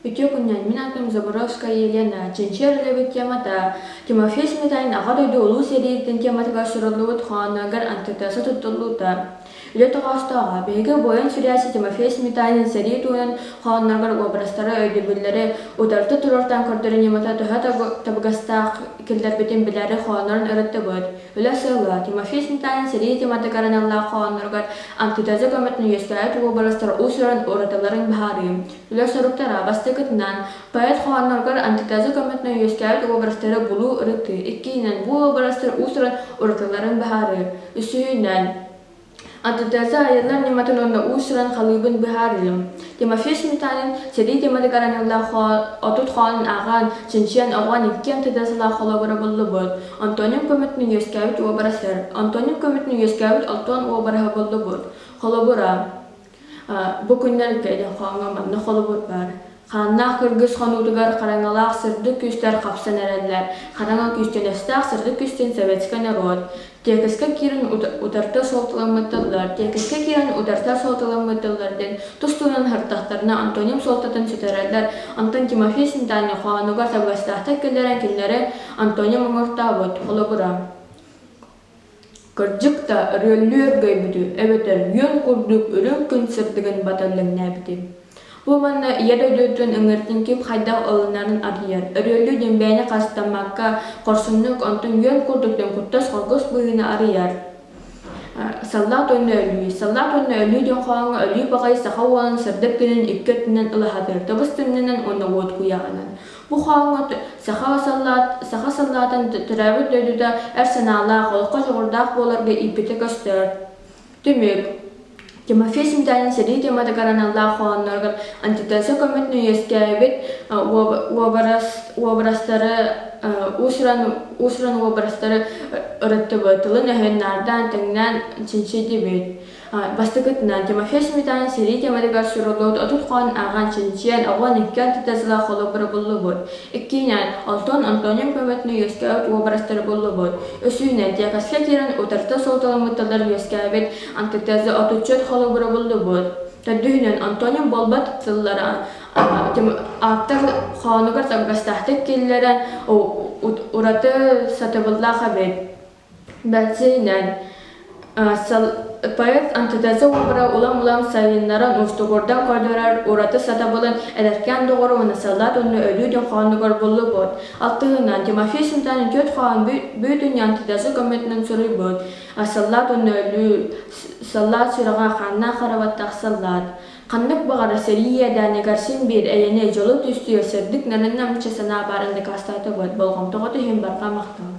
Үтүө күнүнэн, мин аатым Заборовская Елена, чинчийэр үлэбит темата Тимофей Сметанин Аҕа дойду Улуу сэриитин тематыгар суруллубут хоһоонноругар антитеза туттуллуута. Үлэ тоҕоостооҕо, биһиги буойун суруйааччы Тимофей Сметанин сэрии туһунан хоһоонноругар уобарастары, өйдөбүллэри утарыта туруортаан көрдөрүү ньымата төһө табыгастаах киллэрбитин билээри хоһооннорун ырыттыбыт. Үлэ сыала, Тимофей Сметанин сэрии тематыгар аналлаах хоһоонноругар антитеза көмөтүн үөскээбит уобарастар уус-уран уратыларын быһаарыы. Үлэ соруктара бастакытынан, поэт хоһоонноругар антитеза көмөтүнэн үөскээбит уобарастары булуу, ырытыы, иккиһинэн, бу уобарастар уус-уран уратыларын быһаарыы, үсүһүнэн, антитеза айыллар ньыматын уонна уус-уран халыыбын быһаарыы. Тимофей Сметанин сэрии тематыгар аналлаах 30 хоһоонун ааҕан, чинчийэн оҕон икки антитезалаах холобура буллубут. Антоним көмөтүнэн үөскээбит уобарастар. Антоним көмөтүнэн үөскээбит алтан уобараһы буллубут. Холобура, Бу күннэргэ хоһооҥҥо маннык холобур баар: Хааннаах кыргыс хонуутугар хараҥалаах сырдык күүстэр хапсан эрэллэр, хараҥа күүстэн өстөөх сырдык күүстэн советскай норуот. Тиэкискэ киирэн утарыта суолталаммыт тыллар, тиэкискэ киирэн утарыта суолталаммыт тыллар диэн тус-туһунан аһардахтарына антоним суолтатын сүтэрэллэр, онтон Тимофей Сметанин хоһоонугар табыгастаахтык киллэрэн кинилэри антоним оҥортообут. Холобура, Кырдьык да, өрүөллүү өргөйбүтү эбэтэр үөн курдук үрүҥ күн сырдыгын баталлаҥнаабытым. Бу манна Ийэ дойдутун ыҥыртын ким хайдах ылынарын арыйар, өрүөллүү диэн бэйэни харыстаммакка, хорсуннук, онтон үөн курдук диэн куттас хоргус быһыыны арыйар. Саллаат уонна өлүү. Саллаат уонна өлүү диэн хоһооҥҥо өлүү баҕайы саха уолун сырдык күнүн икки өттүнэн ылаһатыыр, тыбыс тымнынан уонна уот куйаҕынан. Бу хоһооҥҥо саха саллаат, саха саллаатын төрөөбүт дойдута эр санаалаах, олоххо дьоҕурдаах буоларга ииппитэ көстөр. Түмүк. Тимофей Сметанин сэрии тематыгар аналлаах хоһоонноругар антитеза көмөтүн үөскээбит уобарас, уобарастары уус-уран, уус-уран уобарастары ырыттыбыт, тылын-өһүн наардаан, тэҥнээн чинчийдибит. Бастакытынан, Тимофей Сметанин сэрии тематыгар суруллубут 30 хоһоон ааҕан чинчийэн, оҕо икки антитезалаах холобура буллубут. Иккиһинэн, онтон антоним көмөтүнэн үөскээбит уобарастары буллубут. Үсүһүнэн, тиэкискэ киирэн утарыта суолталаммыт тыллар үөскээбит антитеза 34 холобура буллубут. Төрдүһүнэн, антоним буолбат тыллара ааптар хоһоонугар табыгастаахтык киллэрэн ураты сатабыллаах эбит. Бэлсиинэн, поэт антитеза уобара улам-улам сайыннаран уустугурдан көрдөрөр ураты сатабылын эдэркээн доҕору уонна саллаат уонна өлүү диэн хоһоонугар буллубут. Алтыһынан, Тимофей Сметанин түөрт хоһоон бүтүн антитеза көмөтүнэн суруйбут. Саллаат уонна өлүү, саллаат сүрэҕэ хааннаах харабаттаах саллаат. Ханнык баҕарар сэрии иэдээнигэр син биир эйэни, дьолу түстүүр сырдык нарын-намчы санаа баарын дакаастаатыбыт. Болҕомтоҕут иһин барҕа махтал.